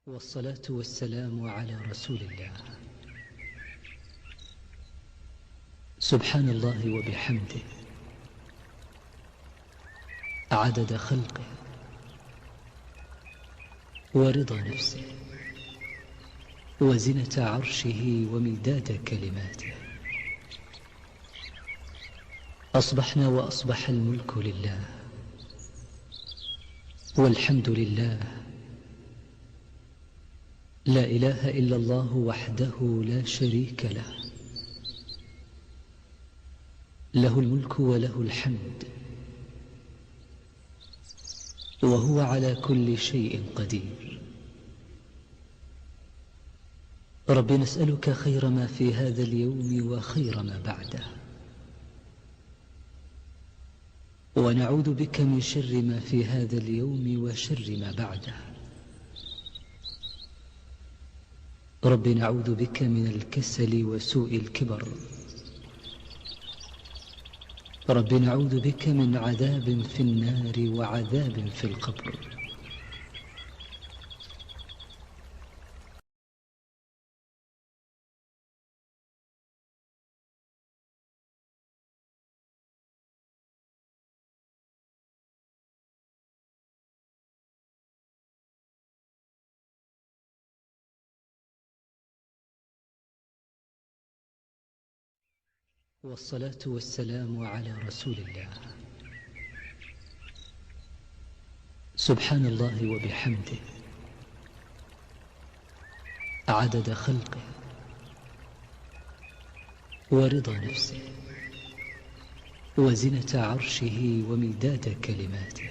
والصلاة والسلام على رسول الله. سبحان الله وبحمده، عدد خلقه ورضا نفسه وزنة عرشه ومداد كلماته. أصبحنا وأصبح الملك لله، والحمد لله، لا إله إلا الله وحده لا شريك له، له الملك وله الحمد، وهو على كل شيء قدير. رب نسألك خير ما في هذا اليوم وخير ما بعده، ونعوذ بك من شر ما في هذا اليوم وشر ما بعده. رب نعوذ بك من الكسل وسوء الكبر. رب نعوذ بك من عذاب في النار وعذاب في القبر. والصلاة والسلام على رسول الله. سبحان الله وبحمده، عدد خلقه ورضا نفسه وزنة عرشه ومداد كلماته.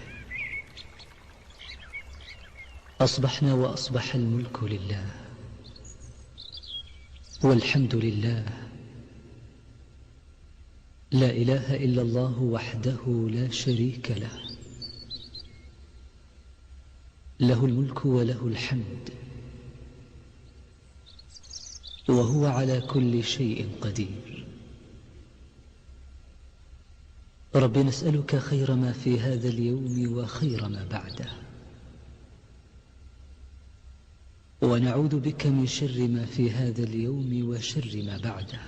أصبحنا وأصبح الملك لله، والحمد لله، لا إله إلا الله وحده لا شريك له، له الملك وله الحمد، وهو على كل شيء قدير. رب نسألك خير ما في هذا اليوم وخير ما بعده، ونعوذ بك من شر ما في هذا اليوم وشر ما بعده.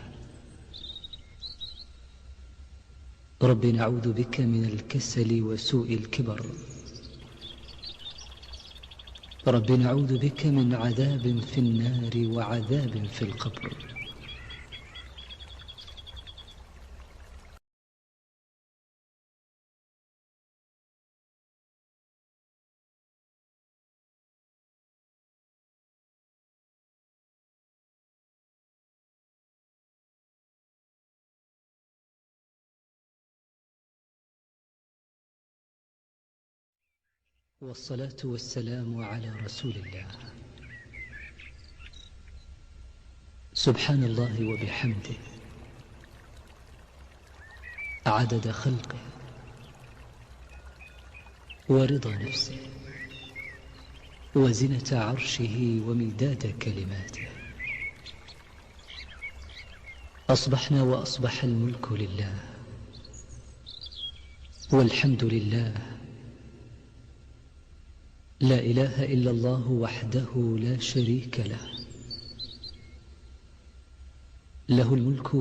رب نعوذ بك من الكسل وسوء الكبر. رب نعوذ بك من عذاب في النار وعذاب في القبر. والصلاة والسلام على رسول الله. سبحان الله وبحمده، عدد خلقه ورضا نفسه وزنة عرشه ومداد كلماته. أصبحنا وأصبح الملك لله، والحمد لله، لا إله إلا الله وحده لا شريك له، له الملك